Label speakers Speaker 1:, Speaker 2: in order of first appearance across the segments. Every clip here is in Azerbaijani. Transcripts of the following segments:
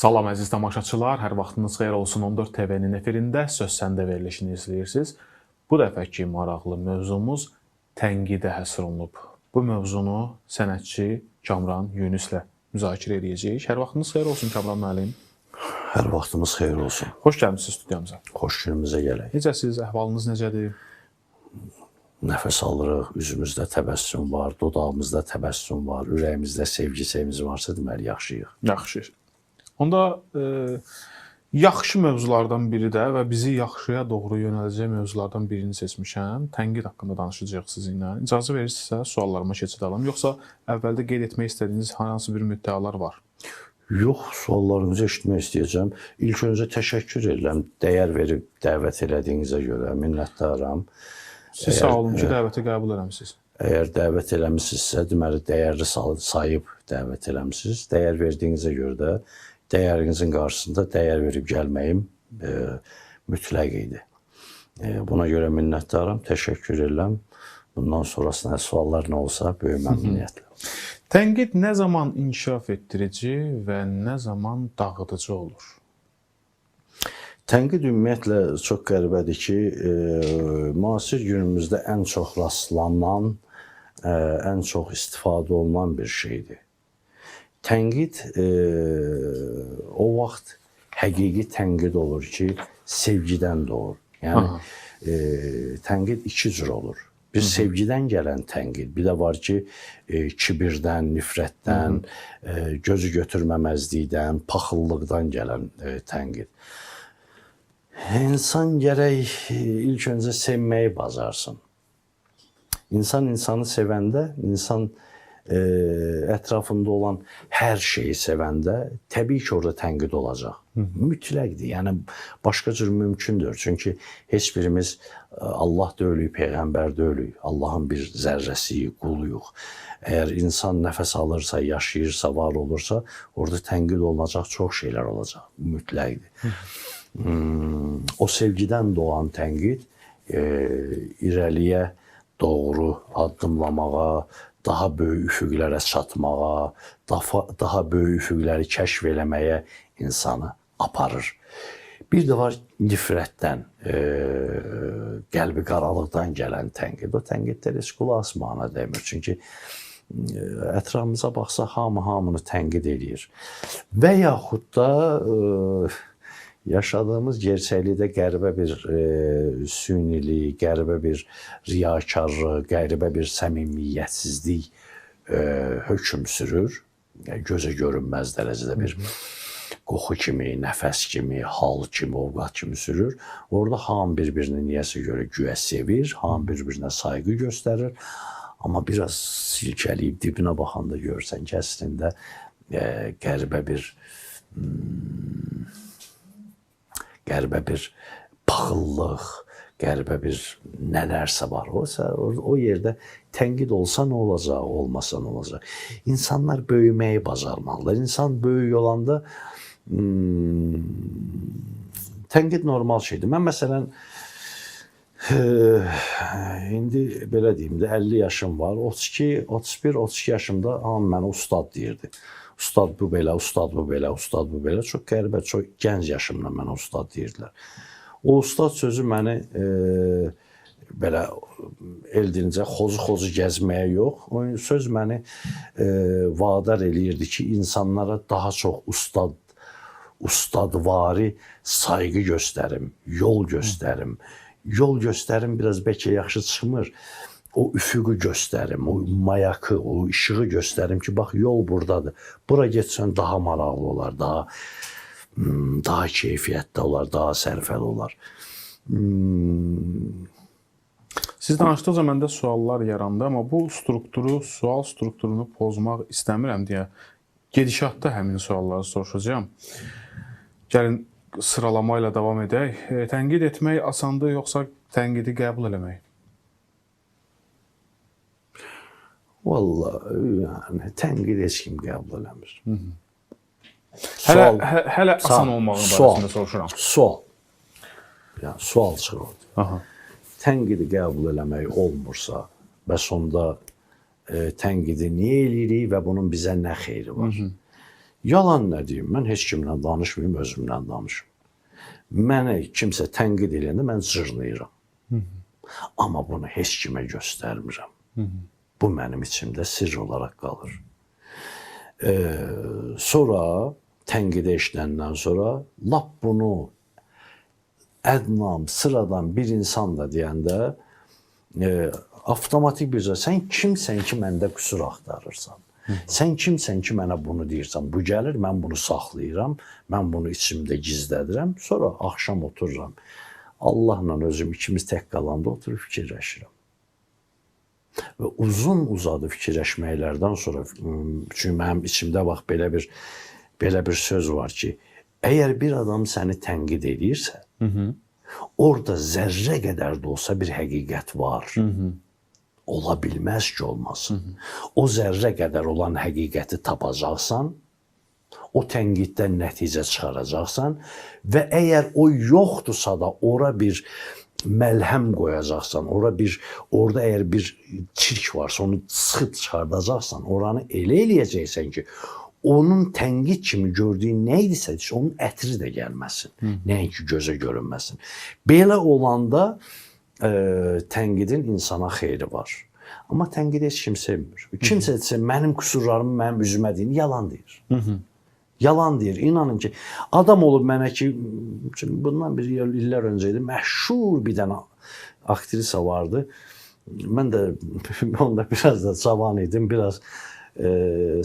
Speaker 1: Salam əziz tamaşaçılar, hər vaxtınız xeyir olsun. 14 TV-nin efirində Söz Səndə verilişini izləyirsiniz. Bu dəfəki maraqlı mövzumuz tənqidə həsr olunub. Bu mövzunu sənətçi Kamran Yunuslə müzakirə edəcəyik. Hər vaxtınız xeyir olsun Kamran müəllim.
Speaker 2: Hər vaxtımız xeyir olsun.
Speaker 1: Xoş gəlmisiniz studiyamıza.
Speaker 2: Xoş günümüzə gələk.
Speaker 1: Necəsiniz? Əhvalınız necədir?
Speaker 2: Nəfəs alırıq, üzümüzdə təbəssüm var, dodağımızda təbəssüm var, ürəyimizdə sevgi, sevinci varsa deməli yaxşıyıq.
Speaker 1: Yaxşı. Onda yaxşı mövzulardan biri də və bizi yaxşıya doğru yönəldəcək mövzulardan birini seçmişəm. Tənqid haqqında danışacağıq sizinlə. İcazə verirsinizsə suallarıma keçid alım, yoxsa əvvəldə qeyd etmək istədiyiniz hansı bir müddəalar var?
Speaker 2: Yox, suallarınızı eşitmək istəyəcəm. İlk öncə təşəkkür edirəm, dəyər verib dəvət elədiyinizə görə minnətdaram.
Speaker 1: Siz sağ olun ki, dəvəti qəbul eləmisiniz.
Speaker 2: Əgər dəvət eləmisinizsə, deməli dəyərli sayıb dəvət eləmisiniz. Dəyər verdiyinizə görə də dəyərinizin qarşısında dəyər verib gəlməyim mütləq idi. Buna görə minnətdaram, təşəkkür edirəm. Bundan sonrasında suallar nə olsa böyük məmnuniyyətlə.
Speaker 1: Tənqid nə zaman inkişaf etdirici və nə zaman dağıdıcı olur?
Speaker 2: Tənqid ümumiyyətlə çox qəribədir ki, müasir günümüzdə ən çox rastlanan, ən çox istifadə olunan bir şeydir. Tənqid o vaxt həqiqi tənqid olur ki, sevgidən doğur. Yəni tənqid iki cür olur. Bir sevgidən gələn tənqid, bir də var ki, kibirdən, nifrətdən, gözü götürməməzlikdən, paxıllıqdan gələn tənqid. İnsan gərək ilk öncə sevməyi bacarsın. İnsan insanı sevəndə, insan ətrafında olan hər şeyi sevəndə təbii ki, orada tənqid olacaq. Mütləqdir. Yəni başqa cür mümkündür. Çünki heç birimiz Allah deyilik, peyğəmbər deyilik. Allahın bir zərrəsiyik, quluyuq. Əgər insan nəfəs alırsa, yaşayırsa, var olursa, orada tənqid olunacaq çox şeylər olacaq. Mütləqdir. O sevgidən doğan tənqid irəliyə doğru addımlamağa, daha böyük üfüqlərə çatmağa, daha böyük üfüqləri kəşf eləməyə insanı aparır. Bir də var nifrətdən, qəlbi qaralıqdan gələn tənqid. O tənqidlər heç qulaq asmağına dəymir. Çünki ətrafımıza baxsa hamı hamını tənqid eləyir. Və yaxud da yaşadığımız gerçəklikdə qəribə bir sünilik, qəribə bir riyakarlıq, qəribə bir səmimiyyətsizlik hökm sürür. Yəni, gözə görünməz dərəcədə bir qoxu kimi, nəfəs kimi, hal kimi, ovqat kimi sürür. Orada hamı bir-birini niyəsə görə güya sevir, hamı bir-birinə sayğı göstərir. Amma biraz silkələyib dibinə baxanda görürsən ki, əslində qəribə bir paxıllıq, qəribə bir nələrsə var. O yerdə tənqid olsa nə olacaq, olmasa nə olacaq. İnsanlar böyüməyi bacarmalıdır. İnsan böyük olanda tənqid normal şeydir. Mən məsələn, indi belə deyim də 50 yaşım var. 32, 31, 32 yaşımda hamı mənə ustad deyirdi. Ustad bu belə, ustad bu belə, ustad bu belə. Çox qəribə, çox gənc yaşımda mənə ustad deyirdilər. O ustad sözü məni belə eldincə xozu-xozu gəzməyə yox, o söz məni vadar eləyirdi ki, insanlara daha çox ustadvari sayğı göstərim, yol göstərim. Yol göstərim biraz bəlkə yaxşı çıxmır. O üfüqü göstərim, o mayakı, o işığı göstərim ki, bax yol buradadır. Bura getsən daha maraqlı olar, daha keyfiyyətli olar, daha sərfəli olar.
Speaker 1: Siz danışdıqca məndə suallar yarandı, amma bu strukturu, sual strukturunu pozmaq istəmirəm deyə gedişatda həmin sualları soruşacağam. Gəlin sıralamayla davam edək. Tənqid etmək asandır, yoxsa tənqidi qəbul eləmək?
Speaker 2: Vallahi, yəni, tənqid heç kim qəbul eləmir.
Speaker 1: Hələ asan olmağın barəsində soruşuram.
Speaker 2: Sual. Yəni, sual çıxır orada. Tənqidi qəbul eləmək olmursa, bəs onda tənqidi niyə eləyirik və bunun bizə nə xeyri var? Yalan nə deyim, mən heç kimlə danışmayım, özümlə danışım. Mənə kimsə tənqid eləyəndə mən cırnayıram. Amma bunu heç kimə göstərmirəm. Bu mənim içimdə sirr olaraq qalır. Sonra tənqid eşidəndən sonra lap bunu ədnam, sıradan bir insan da deyəndə avtomatik bir sən kimsən ki məndə qüsur axtarırsan? Sən kimsən ki mənə bunu deyirsən? Bu gəlir, mən bunu saxlayıram, mən bunu içimdə gizlədirəm, sonra axşam otururam. Allahla özüm ikimiz tək qalanda oturub fikirləşirəm. Və uzun uzadı fikirləşməklərdən sonra, çünki mənim içimdə bax belə bir söz var ki, əgər bir adam səni tənqid eləyirsə, orada zərrə qədər də olsa bir həqiqət var. Ola bilməz ki, olmasın. O zərrə qədər olan həqiqəti tapacaqsan, o tənqiddən nəticə çıxaracaqsan və əgər o yoxdursa da ora bir məlhəm qoyacaqsan, orada əgər bir çirk varsa onu sıxıb çıxardacaqsan, oranı elə eləyəcəksən ki, onun tənqid kimi gördüyün nə idisə, onun ətri də gəlməsin, nəinki gözə görünməsin. Belə olanda tənqidin insana xeyri var. Amma tənqidi heç kim sevmir. Kimsə desə mənim qüsurlarımı mənim üzümə deyin, yalan deyir. Yalan deyir. İnanın ki, adam olub mənə ki, bundan bir illər öncə idi, məşhur bir dənə aktrisa vardı. Mən də onda biraz da cavan idim, biraz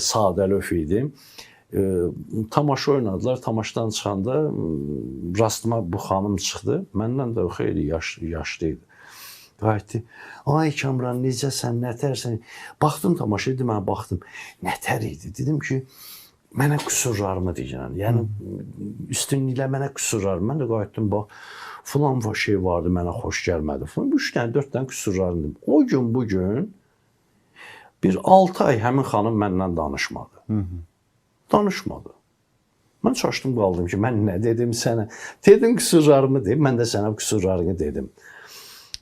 Speaker 2: sadəlöv idim. Tamaşa oynadılar. Tamaşadan çıxanda rastıma bu xanım çıxdı. Məndən də xeyli yaşlı idi. Qayıtdı. Ay Kamran, necəsən, nətərsən? Baxdım tamaşa idi, mən baxdım. Nətər idi? Dedim ki, mənə qüsurlarımı deyirəm. Yəni üstünlüklə mənə qüsurlarım. Mən də qayıtdım, bax, filan şey vardı, mənə xoş gəlmədi. Filan 3 dənə, 4 dənə qüsurlarım dedim. O gün bu gün bir 6 ay həmin xanım məndən danışmadı. Danışmadı. Mən çaşdım qaldım ki, mən nə dedim sənə? Dedim qüsurlarımı deyim, mən də sənə qüsurlarını dedim.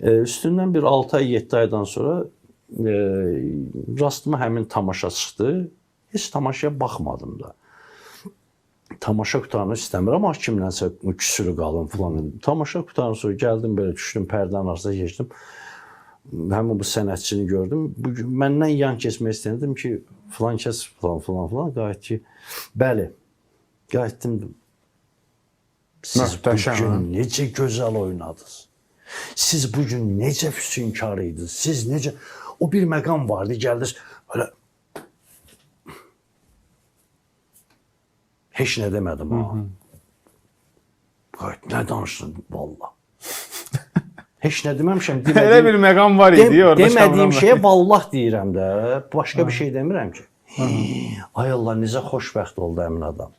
Speaker 2: Üstündən bir 6 ay, 7 aydan sonra rastıma həmin tamaşa çıxdı. Heç tamaşaya baxmadım da. Tamaşa qutarını istəmirəm, amma kimlənsə küsürü qalın filan. Tamaşa qutarını sonra gəldim belə düşdüm pərdənin arasına keçdim. Həmin bu sənətçini gördüm. Bugün məndən yan keçmək istəyirdim ki, filan kəs filan filan filan qayıt ki, bəli. Qayıtdım. Siz bugün necə gözəl oynadınız. Siz bugün necə füsunkar idiniz. Siz necə o bir məqam vardı, gəldiniz belə heç nə demədim ha. Qayıt, nə danışdın vallah. Heç nə deməmişəm.
Speaker 1: Elə bir məqam var idi orada.
Speaker 2: Demədiyim şeyə vallah deyirəm də. Başqa bir şey demirəm ki. Ay Allah, necə xoşbəxt oldu həmin adam.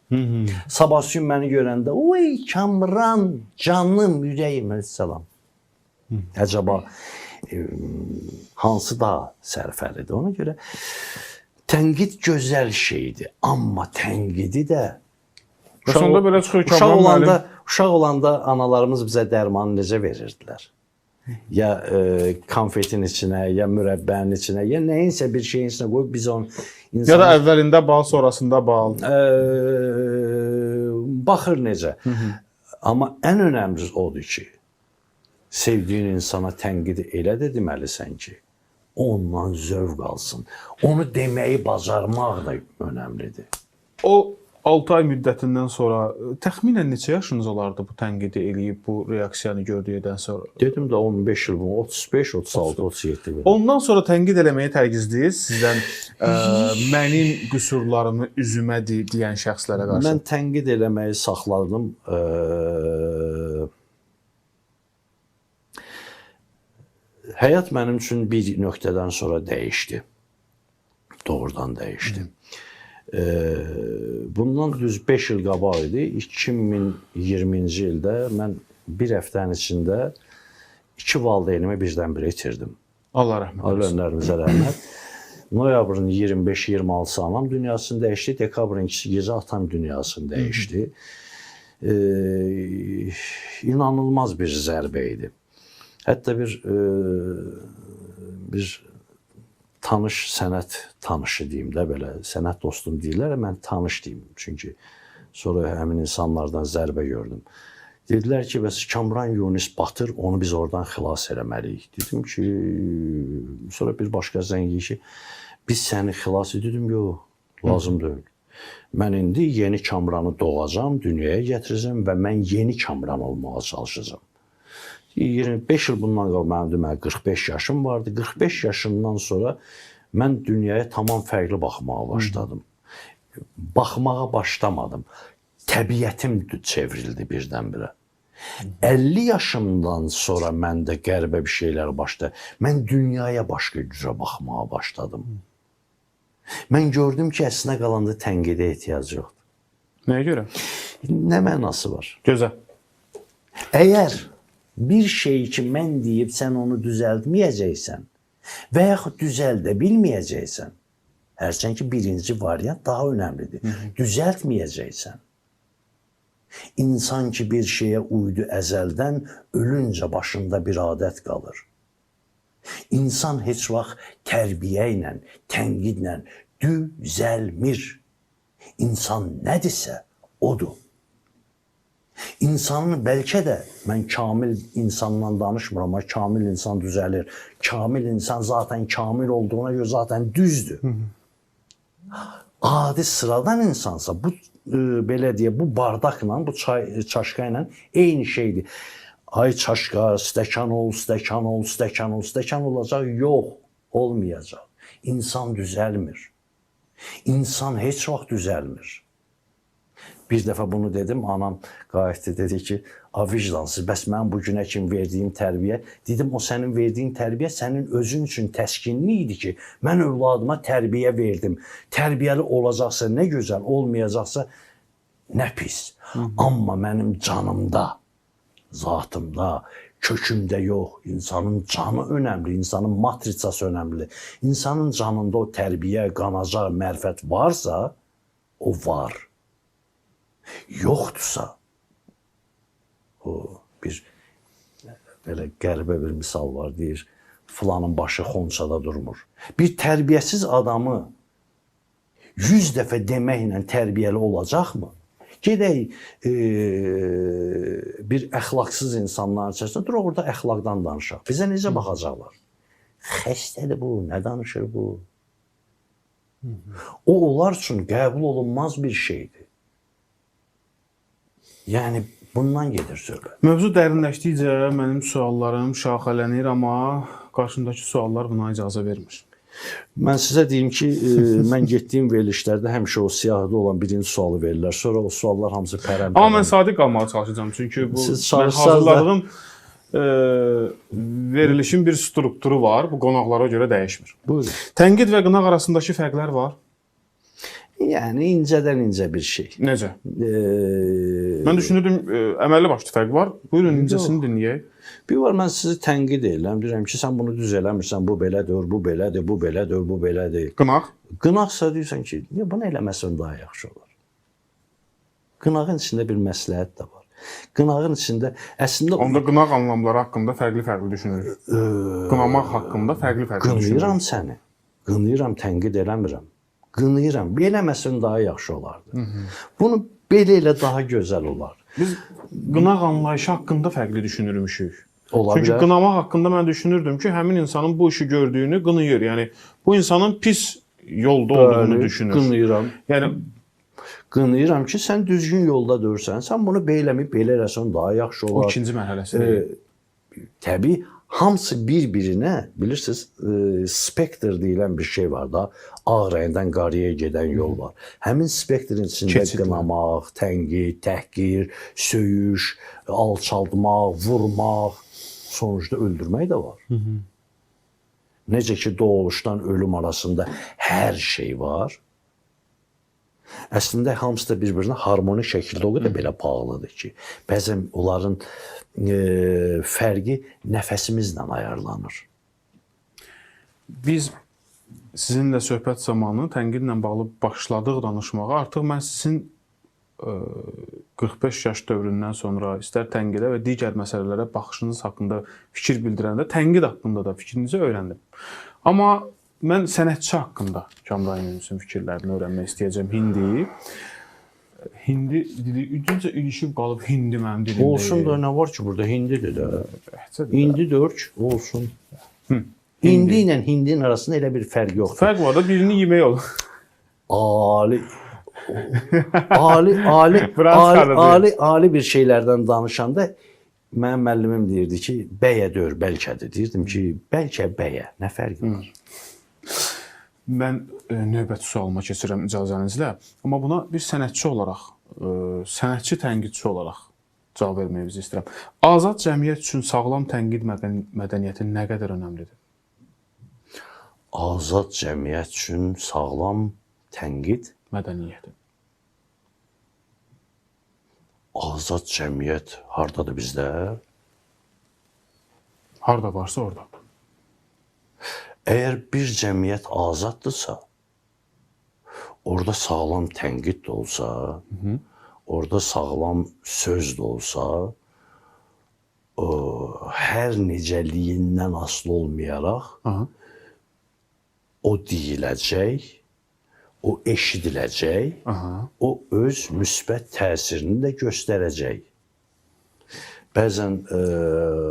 Speaker 2: Sabah gün məni görəndə, oy Kamran, canım, ürəyim, salam. Əcəba hansı daha sərfəlidir? Ona görə tənqid gözəl şeydir, amma tənqidi də
Speaker 1: sonda belə çıxır ki, Kamran müəllim,
Speaker 2: uşaq olanda analarımız bizə dərmanı necə verirdilər? Ya konfetin içinə, ya mürəbbənin içinə, ya nəyinsə bir şeyin içinə qoyub biz onu
Speaker 1: insana, ya da əvvəlində bal, sonrasında bal.
Speaker 2: Baxır necə. Amma ən önəmlisi odur ki, sevdiyin insana tənqidi elə də deməlisən ki, ondan zövq alsın. Onu deməyi bacarmaq da önəmlidir.
Speaker 1: O 6 ay müddətindən sonra təxminən neçə yaşınız olardı bu tənqidi eləyib, bu reaksiyanı gördükdən sonra?
Speaker 2: Dedim də 15 il bu, 35, 36, 37 belə.
Speaker 1: Ondan sonra tənqid eləməyi tərk etdiniz sizdən mənim qüsurlarımı üzümə deyən şəxslərə qarşı.
Speaker 2: Mən tənqid eləməyi saxladım. Həyat mənim üçün bir nöqtədən sonra dəyişdi. Doğrudan dəyişdi. Bundan düz 5 il qabaq idi. 2020-ci ildə mən bir həftənin içində 2 valideynimi birdən-birə itirdim.
Speaker 1: Allah rəhmət
Speaker 2: eləsin. Ölənlərimizə rəhmət. Noyabrın 25-26-sı anam dünyasını dəyişdi, dekabrın 2-si gecə atam dünyasını dəyişdi. İnanılmaz bir zərbə idi. Hətta bir Tanış sənət tanışı deyim də belə, sənət dostum deyirlər, mən tanış deyim. Çünki sonra həmin insanlardan zərbə gördüm. Dedilər ki, bəs Kamran Yunis batır, onu biz oradan xilas eləməliyik. Dedim ki, sonra bir başqa zəng ki, biz səni xilas edirdim. Yox, lazım deyil. Mən indi yeni Kamranı doğacam, dünyaya gətirəcəm və mən yeni Kamran olmağa çalışacağam. 25 il bundan qabaq mənim deməli 45 yaşım vardı. 45 yaşından sonra mən dünyaya tamam fərqli baxmağa başladım. Baxmağa başlamadım. Təbiətim çevrildi birdən-birə. 50 yaşımdan sonra məndə qəribə bir şeylər başladı. Mən dünyaya başqa cürə baxmağa başladım. Mən gördüm ki, əslinə qalanda tənqidə ehtiyac yoxdur.
Speaker 1: Nəyə görə?
Speaker 2: Nə mənası var?
Speaker 1: Gözəl.
Speaker 2: Əgər bir şey ki, mən deyib sən onu düzəltməyəcəksən və yaxud düzəldə bilməyəcəksən, hərçənd ki, birinci variant daha önəmlidir. Düzəltməyəcəksən. İnsan ki, bir şeyə uydu əzəldən, ölüncə başında bir adət qalır. İnsan heç vaxt tərbiyə ilə, tənqidlə düzəlmir. İnsan nədirsə, odur. İnsanın bəlkə də, mən kamil insandan danışmıram, amma kamil insan düzəlir. Kamil insan zaten kamil olduğuna görə zaten düzdür. Adi sıradan insansa bu belə deyə, bu bardaqla, bu çay çaşka ilə eyni şeydir. Ay çaşka, stəkan ol, stəkan ol, stəkan ol, stəkan olacaq. Yox, olmayacaq. İnsan düzəlmir. İnsan heç vaxt düzəlmir. Bir dəfə bunu dedim, anam qayıtdı, dedi ki, a vicdansız, bəs mənim bu günə kimi verdiyim tərbiyə, dedim, o sənin verdiyin tərbiyə sənin özün üçün təskinli idi ki, mən övladıma tərbiyə verdim. Tərbiyəli olacaqsa nə gözəl, olmayacaqsa nə pis. Amma mənim canımda, zatımda, kökümdə yox, insanın canı önəmli, insanın matritsası önəmli. İnsanın canında o tərbiyə, qanaca, mərifət varsa, o var. Yoxdursa, o bir belə qəribə bir misal var, deyir, filanın başı xonçada durmur. Bir tərbiyəsiz adamı 100 dəfə deməklə tərbiyəli olacaqmı? Gedək bir əxlaqsız insanların içərisində, dur orada əxlaqdan danışaq. Bizə necə baxacaqlar? Xəstədir bu, nə danışır bu? O, onlar üçün qəbul olunmaz bir şeydir. Yəni, bundan gedir söhbət.
Speaker 1: Mövzu dərinləşdikcə mənim suallarım şaxələnir, amma qarşımdakı suallar buna icazə vermir.
Speaker 2: Mən sizə deyim ki, mən getdiyim verilişlərdə həmişə o siyahıda olan birinci sualı verirlər. Sonra o suallar hamısı pərən-pərən.
Speaker 1: Amma mən sadiq qalmağa çalışacağam. Çünki bu mən hazırladığım verilişin bir strukturu var. Bu qonaqlara görə dəyişmir.
Speaker 2: Buyurun.
Speaker 1: Tənqid və qınaq arasındakı fərqlər var.
Speaker 2: Yəni, incədən incə bir şey.
Speaker 1: Necə? Mən düşünürdüm, əməlli başlı fərq var. Buyurun, incəsini dinləyək.
Speaker 2: Bir var, mən sizi tənqid edirəm. Deyirəm ki, sən bunu düz eləmirsən, bu belədir, bu belədir, bu belədir, bu belədir.
Speaker 1: Qınaq?
Speaker 2: Qınaqsa deyirsən ki, niyə bunu eləməsən daha yaxşı olar. Qınağın içində bir məsləhət də var. Qınağın içində əslində...
Speaker 1: Onda qınaq anlamları haqqında fərqli-fərqli düşünürük. Qınamaq haqqında fərqli-fərqli düşünürük.
Speaker 2: Qınayıram səni. Qınayıram, tənqid eləmirəm. Qınayıram. Eləməsən daha yaxşı olardı. Bunu belə elə daha gözəl olar.
Speaker 1: Biz qınaq anlayışı haqqında fərqli düşünürmüşük.
Speaker 2: Ola
Speaker 1: Çünki
Speaker 2: bilər.
Speaker 1: qınamaq haqqında mən düşünürdüm ki, həmin insanın bu işi gördüyünü qınayır. Yəni, bu insanın pis yolda olduğunu düşünür.
Speaker 2: Qınayıram.
Speaker 1: Yəni,
Speaker 2: qınayıram ki, sən düzgün yolda deyirsən, sən bunu beləmi, belə eləsən daha yaxşı olar.
Speaker 1: O ikinci mərhələsi.
Speaker 2: Təbii, hamısı bir-birinə, bilirsiniz, spektr deyilən bir şey var da, ağ rəngdən qarıya gedən yol var. Həmin spektrin içində
Speaker 1: Keçidlər.
Speaker 2: Qınamaq, tənqid, təhqir, söyüş, alçaltmaq, vurmaq, sonuçda öldürmək də var. Necə ki, doğuluşdan ölüm arasında hər şey var. Əslində, hamısı da bir-birinə harmonik şəkildə o qədər belə bağlıdır ki, bəzən onların fərqi nəfəsimizlə ayarlanır.
Speaker 1: Biz sizinlə söhbət zamanı tənqidlə bağlı başladıq danışmağa. Artıq mən sizin 45 yaş dövründən sonra istər tənqidə və digər məsələlərə baxışınız haqqında fikir bildirəndə tənqid haqqında da fikrinizi öyrəndim. Amma Mən sənətçi haqqında Kamran Yunisin fikirlərini öyrənmək istəyəcəm hindi. Hindi dili ücüncə ilişib qalıb hindi mənim dilimdə.
Speaker 2: Olsun da, nə var ki burada, hindidir də. Hindi dörk olsun. Hindi ilə hindinin arasında elə bir fərq yoxdur.
Speaker 1: Fərq var da, birini yemək olur.
Speaker 2: Ali ali ali ali, ali ali bir şeylərdən danışanda mənim müəllimim deyirdi ki, bəyə dör, bəlkədir. Deyirdim ki, bəlkə bəyə, nə fərqi var?
Speaker 1: Mən növbəti sualıma keçirəm icazənizlə. Amma buna bir sənətçi olaraq, sənətçi tənqidçi olaraq cavab verməyinizi istəyirəm. Azad cəmiyyət üçün sağlam tənqid mədəniyyəti nə qədər önəmlidir?
Speaker 2: Azad cəmiyyət üçün sağlam tənqid
Speaker 1: mədəniyyəti.
Speaker 2: Azad cəmiyyət hardadır bizdə?
Speaker 1: Harda varsa orada.
Speaker 2: Əgər bir cəmiyyət azaddırsa, orada sağlam tənqid də olsa, orada sağlam söz də olsa, o, hər necəliyindən asılı olmayaraq o deyiləcək, o eşidiləcək, o öz müsbət təsirini də göstərəcək. Bəzən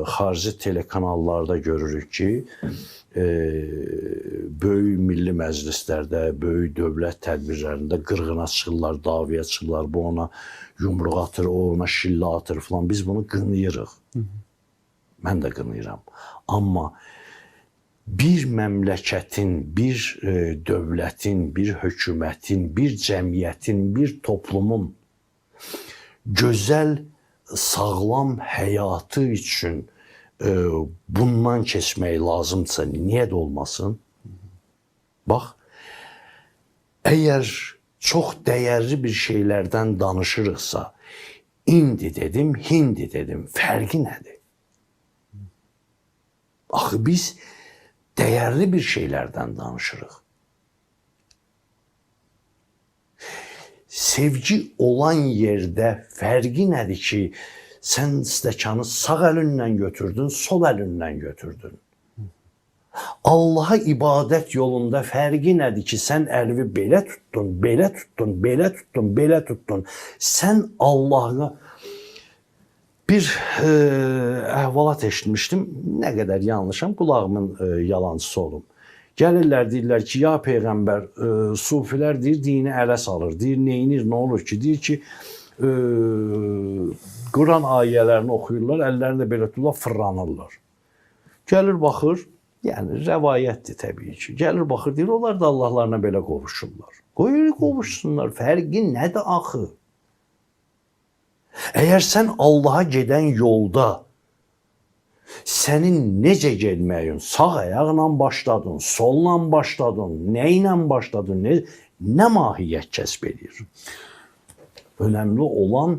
Speaker 2: xarici telekanallarda görürük ki, böyük milli məclislərdə, böyük dövlət tədbirlərində qırğına çıxırlar, davaya çıxırlar, bu ona yumruq atır, o ona şillə atır filan. Biz bunu qınayırıq. Mən də qınayıram. Amma bir məmləkətin, bir dövlətin, bir hökumətin, bir cəmiyyətin, bir toplumun gözəl, sağlam həyatı üçün bundan keçmək lazımdırsa, niyə də olmasın? Bax, əgər çox dəyərli bir şeylərdən danışırıqsa, indi dedim, hindi dedim, fərqi nədir? Axı biz dəyərli bir şeylərdən danışırıq. Sevgi olan yerdə fərqi nədir ki, sən stəkanı sağ əlinlə götürdün, sol əlinlə götürdün. Allaha ibadət yolunda fərqi nədir ki, sən əlvi belə tutdun, belə tutdun, belə tutdun, belə tutdun. Sən Allahına bir əhvalat eşitmişdim. Nə qədər yanlışam, qulağımın yalancısı olum. Gəlirlər, deyirlər ki, ya Peyğəmbər, sufilər deyir, dini ələ salır. Deyir, neynir, nə olur ki? Deyir ki, Quran ayələrini oxuyurlar, əllərini də belə tuturlar, fırlanırlar. Gəlir, baxır, yəni rəvayətdir təbii ki. Gəlir, baxır, deyir, onlar da Allahlarına belə qovuşurlar. Qoyur, qovuşsunlar, fərqi nədir axı? Əgər sən Allaha gedən yolda sənin necə getməyin, sağ ayaqla başladın, solla başladın, nə ilə başladın, nə mahiyyət kəsb edir? Önəmli olan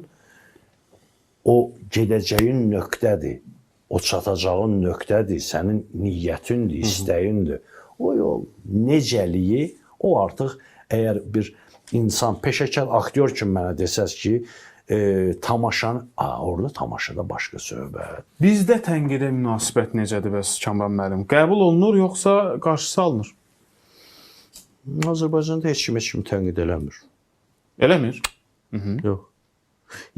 Speaker 2: o gedəcəyin nöqtədir, o çatacağın nöqtədir, sənin niyyətindir, istəyindir. O yol necəliyi, o artıq əgər bir insan, peşəkar aktyor kimi mənə desəz ki, tamaşanı, orada tamaşada başqa söhbət.
Speaker 1: Bizdə tənqidə münasibət necədir bəs Kamran müəllim? Qəbul olunur yoxsa qarşısı alınır?
Speaker 2: Azərbaycanda heç kim heç kim tənqid eləmir.
Speaker 1: Eləmir?
Speaker 2: Yox.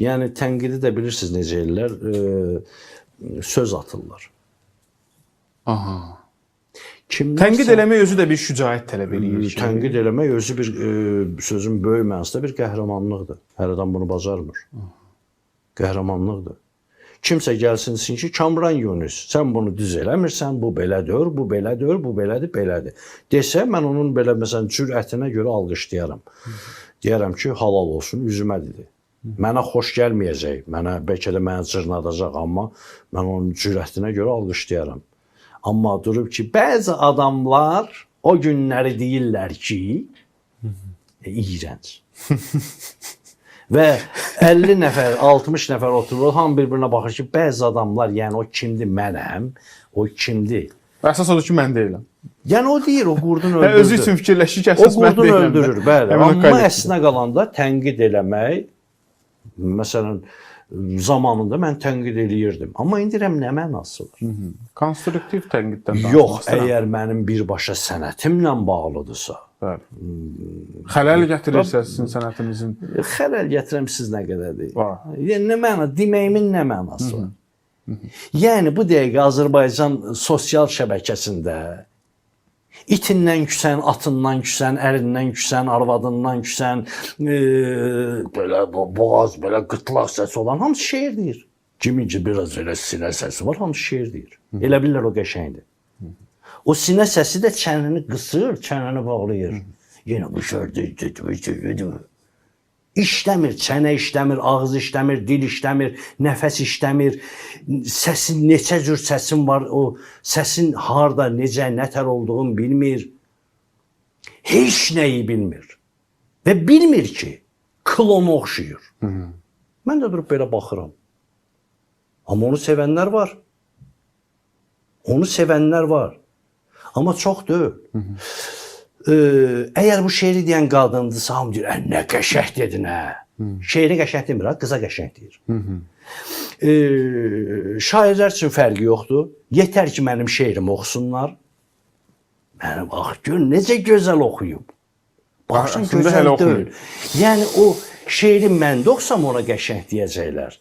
Speaker 2: Yəni tənqidi də bilirsiniz necə ellər? Söz atırlar.
Speaker 1: Aha. Kimlərsə, tənqid eləmək özü də bir şücaət tələb eləyir ki.
Speaker 2: Tənqid eləmək özü bir sözün böyük mənasında bir qəhrəmanlıqdır. Hər adam bunu bacarmır. Qəhrəmanlıqdır. Kimsə gəlsin desin ki, Kamran Yunis, sən bunu düz eləmirsən, bu belədir, bu belədir, bu belədir, belədir. Desə, mən onun belə məsələn cürətinə görə alqışlayaram. Deyərəm ki, halal olsun, üzümə dedi. Mənə xoş gəlməyəcək, mənə bəlkə də mənə cırnadacaq, amma mən onun cürətinə görə alqışlayaram. Amma durub ki, bəzi adamlar o günləri deyirlər ki, iyrənc. Və 50 nəfər, 60 nəfər oturur, hamı bir-birinə baxır ki, bəzi adamlar, yəni o kimdir, mənəm, o kimdir?
Speaker 1: Əsas odur ki, mən deyiləm.
Speaker 2: Yəni o deyir, o qurdun öldürdü.
Speaker 1: Özü üçün fikirləşir ki, əsas mən
Speaker 2: deyiləm. O qurdun öldürür, bəli. Amma əslinə qalanda tənqid eləmək, məsələn, Zamanında mən tənqid eləyirdim. Amma indi deyirəm, nə mənası var?
Speaker 1: Konstruktiv tənqiddən danışmaq
Speaker 2: Yox,
Speaker 1: istəyirəm.
Speaker 2: əgər mənim birbaşa sənətimlə bağlıdırsa,
Speaker 1: Bəli. Xələl gətirirsə sizin sənətinizin.
Speaker 2: Xələl gətirəm siz nə qədərdir?
Speaker 1: Var.
Speaker 2: Yəni nə məna, deməyimin nə mənası var? Yəni bu dəqiqə Azərbaycan sosial şəbəkəsində itindən küsən, atından küsən, ərindən küsən, arvadından küsən, belə boğaz, belə qıtlaq səsi olan hamısı şeir deyir. Kimin ki biraz elə sinə səsi var, hamısı şeir deyir. Elə bilirlər o qəşəngdir. O sinə səsi də çənəni qısır, çənəni bağlayır. Yenə bu şeir İşləmir, çənə işləmir, ağız işləmir, dil işləmir, nəfəs işləmir. Səsin neçə cür səsin var, o səsin harda, necə, nətər olduğunu bilmir. Heç nəyi bilmir. Və bilmir ki, klona oxşayır. Mən də durub belə baxıram. Amma onu sevənlər var. Onu sevənlər var. Amma çox deyil. Əgər bu şeiri deyən qadındırsa, hamı deyir, nə qəşəng dedin hə. Şeiri qəşəng demir, ha, qıza qəşəng deyir. Şairlər üçün fərqi yoxdur. Yetər ki, mənim şeirimi oxusunlar. Mənim, bax, gör necə gözəl oxuyub. Baxsan, gözəl deyil. Yəni, o şeiri mən də oxusam ona qəşəng deyəcəklər.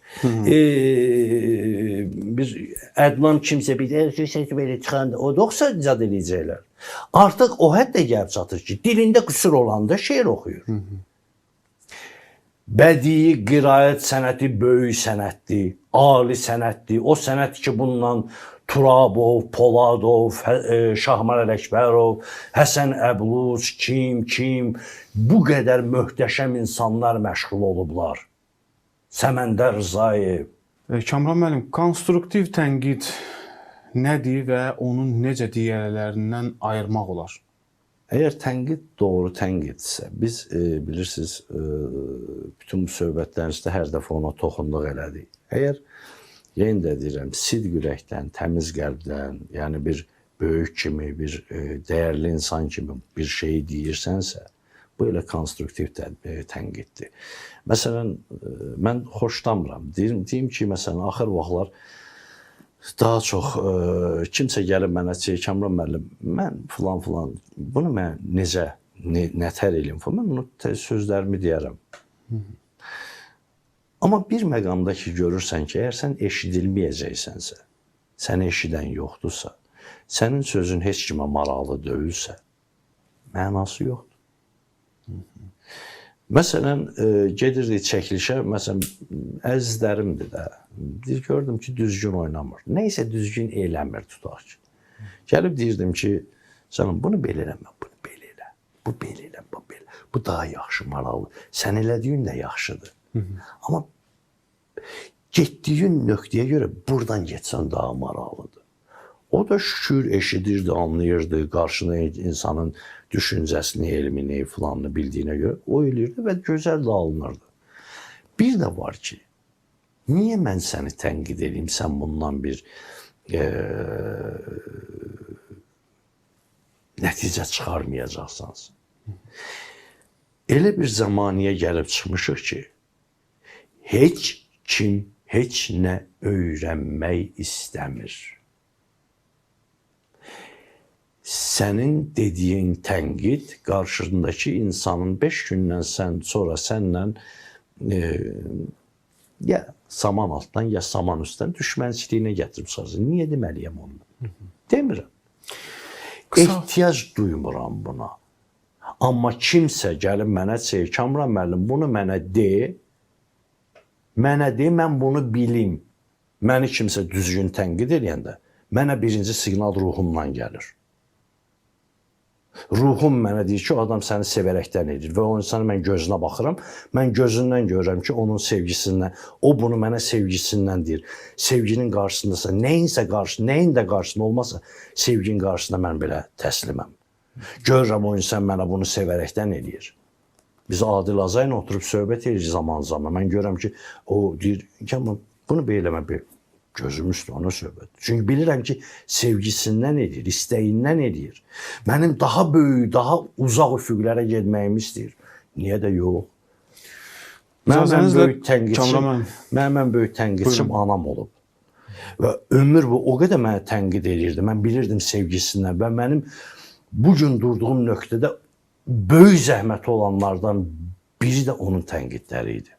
Speaker 2: Bir Ədnan kimsə bir belə çıxanda, o da oxusa icad eləyəcəklər. Artıq o həddə gəlib çatır ki, dilində qüsur olanda şeir oxuyur. Bədii qiraət sənəti böyük sənətdir, ali sənətdir. O sənət ki, bundan Turabov, Poladov, Şahmar Ələkbərov, Həsən Əbluc, kim, bu qədər möhtəşəm insanlar məşğul olublar. Səməndər Rzayev.
Speaker 1: Kamran müəllim, konstruktiv tənqid nədir və onu necə digərlərindən ayırmaq olar?
Speaker 2: Əgər tənqid doğru tənqidsə, biz bilirsiniz, bütün bu söhbətlərimizdə hər dəfə ona toxunduq elədik. Əgər, yenə də deyirəm, sidq ürəkdən, təmiz qəlbdən, yəni bir böyük kimi, bir dəyərli insan kimi bir şeyi deyirsənsə, bu elə konstruktiv tənqiddir. Məsələn, mən xoşlamıram. Deyim ki, məsələn, axır vaxtlar daha çox kimsə gəlib mənə deyir, Kamran müəllim, mən filan filan, bunu mən necə, nətər eləyim filan, mən bunu sözlərimi deyərəm. Amma bir məqamda ki, görürsən ki, əgər sən eşidilməyəcəksənsə, səni eşidən yoxdursa, sənin sözün heç kimə maraqlı deyilsə, mənası yoxdur. Məsələn, gedirdik çəkilişə, məsələn, əzizlərimdir də, gördüm ki, düzgün oynamır. Nəysə düzgün eləmir, tutaq ki. Gəlib deyirdim ki, canım, bunu belə eləmə, bunu belə elə, bu belə elə, bu belə. Bu daha yaxşı, maraqlı. Sən elədiyin də yaxşıdır. Amma getdiyin nöqtəyə görə buradan getsən daha maraqlıdır. O da şükür eşidirdi, anlayırdı, qarşına insanın düşüncəsini, elmini, filanını bildiyinə görə o eləyirdi və gözəl də alınırdı. Bir də var ki, niyə mən səni tənqid edeyim, sən bundan bir nəticə çıxarmayacaqsan. Elə bir zamaniyə gəlib çıxmışıq ki, heç kim heç nə öyrənmək istəmir. Sənin dediyin tənqid qarşındakı insanın 5 gündən sonra sənlə ya saman altdan, ya saman üstdən düşmənçiliyinə gətirib çıxarsın. Niyə deməliyəm onu? Demirəm. Ehtiyac duymuram buna. Amma kimsə gəlib mənə deyir, Kamran müəllim, bunu mənə de, mən bunu bilim. Məni kimsə düzgün tənqid eləyəndə mənə birinci siqnal ruhumdan gəlir. Ruhum mənə deyir ki, o adam səni sevərəkdən edir və o insanı mən gözünə baxıram, mən gözündən görürəm ki, onun sevgisindən, o bunu mənə sevgisindən deyir. Sevginin qarşısındasa, nəyinsə qarşı, nəyin də qarşısında olmasa, sevginin qarşısında mən belə təsliməm. Görürəm o insan mənə bunu sevərəkdən eləyir. Biz Adil Azayla oturub söhbət edirik zaman-zaman. Mən görürəm ki, o deyir ki, amma bunu belə eləmə, belə. Gözüm üstə ona söhbət. Çünki bilirəm ki, sevgisindən edir, istəyindən edir. Mənim daha böyük, daha uzaq üfüqlərə getməyimi istəyir. Niyə də yox? Mənim ən böyük tənqidçim, mənim ən böyük tənqidçim anam olub. Və ömür boyu o qədər mənə tənqid eləyirdi. Mən bilirdim sevgisindən və mənim bu gün durduğum nöqtədə böyük zəhməti olanlardan biri də onun tənqidləri idi.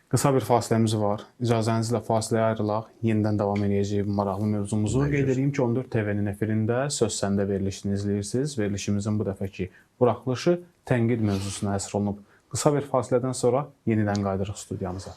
Speaker 1: Qısa bir fasiləmiz var. İcazənizlə fasiləyə ayrılaq. Yenidən davam edəcəyik bu maraqlı mövzumuzu. Qeyd edeyim ki, 14 TV-nin efirində Söz Səndə verilişini izləyirsiniz. Verilişimizin bu dəfəki buraxılışı tənqid mövzusuna həsr olunub. Qısa bir fasilədən sonra yenidən qayıdırıq studiyamıza.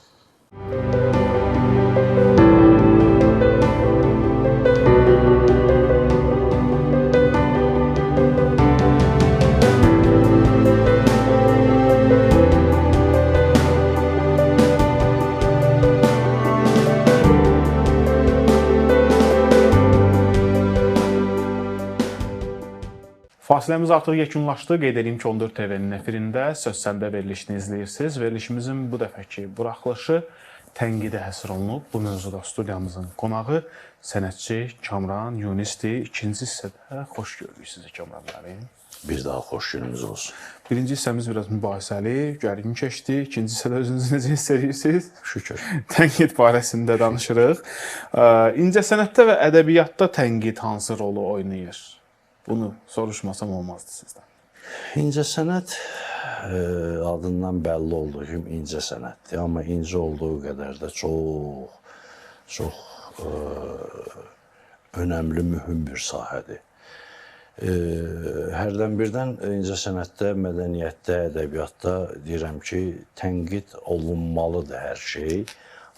Speaker 1: Fasiləmiz artıq yekunlaşdı. Qeyd edeyim ki, 14 TV-nin efirində Söz Səndə verilişini izləyirsiniz. Verilişimizin bu dəfəki buraxılışı tənqidə həsr olunub. Bu mövzuda studiyamızın qonağı sənətçi Kamran Yunisdir. İkinci hissədə xoş gördük sizi Kamran müəllim.
Speaker 2: Bir daha xoş günümüz olsun.
Speaker 1: Birinci hissəmiz biraz mübahisəli, gərgin keçdi. İkinci hissədə özünüzü necə hiss edirsiniz?
Speaker 2: Şükür.
Speaker 1: Tənqid barəsində danışırıq. İncəsənətdə və ədəbiyyatda tənqid hansı rolu oynayır? Bunu soruşmasam olmazdı sizdən.
Speaker 2: İncəsənət adından bəlli olduğu kimi incə sənətdir. Amma incə olduğu qədər də çox, çox önəmli, mühüm bir sahədir. Hərdən birdən incəsənətdə, mədəniyyətdə, ədəbiyyatda deyirəm ki, tənqid olunmalıdır hər şey.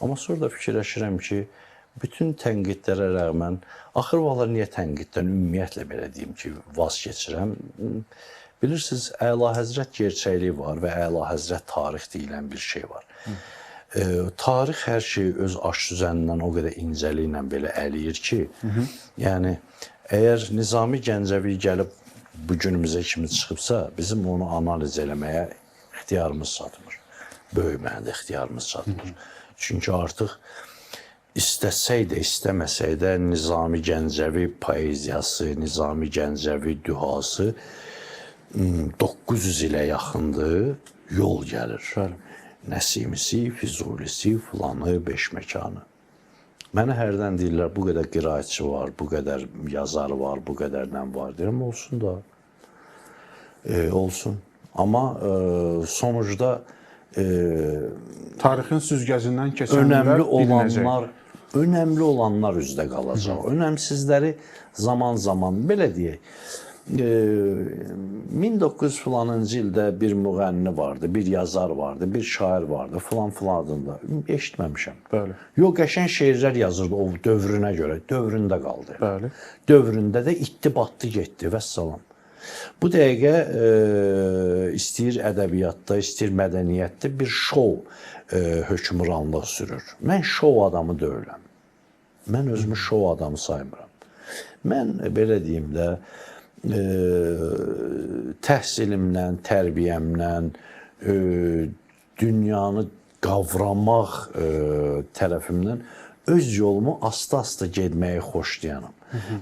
Speaker 2: Amma sonra da fikirləşirəm ki, bütün tənqidlərə rəğmən, axır vaxtlar niyə tənqiddən ümumiyyətlə belə deyim ki, vaz keçirəm? Bilirsiniz, Əlahəzrət gerçəkliyi var və Əlahəzrət tarix deyilən bir şey var. Tarix hər şeyi öz aş düzənindən o qədər incəliklə belə əliyir ki, yəni əgər Nizami Gəncəvi gəlib bu günümüzə kimi çıxıbsa, bizim onu analiz eləməyə ixtiyarımız çatmır. Böyük mənada ixtiyarımız çatmır. Çünki artıq istəsək də, istəməsək də Nizami Gəncəvi poeziyası, Nizami Gəncəvi dühası 900 ilə yaxındır, yol gəlir. Nəsimisi, Füzulisi, filanı, beşməkanı. Mənə hərdən deyirlər, bu qədər qiraətçi var, bu qədər yazar var, bu qədərdən var. Deyirəm, olsun da, olsun. Amma sonucda
Speaker 1: tarixin süzgəcindən keçənlər bilinəcək.
Speaker 2: Önəmli olanlar üzdə qalacaq. Önəmsizləri zaman-zaman, belə deyək, 1900 filanıncı ildə bir müğənni vardı, bir yazar vardı, bir şair vardı, filan filan adında. Eşitməmişəm.
Speaker 1: Bəli.
Speaker 2: Yox, qəşəng şeirlər yazırdı o dövrünə görə, dövründə qaldı.
Speaker 1: Bəli.
Speaker 2: Dövründə də itdi, batdı, getdi, vəssalam. Bu dəqiqə istəyir ədəbiyyatda, istəyir mədəniyyətdə bir şou hökmranlıq sürür. Mən şou adamı deyiləm. Mən özümü şou adamı saymıram. Mən belə deyim də, təhsilimlə, tərbiyəmlə, dünyanı qavramaq tərəfimdən öz yolumu asta-asta getməyi xoşlayanam.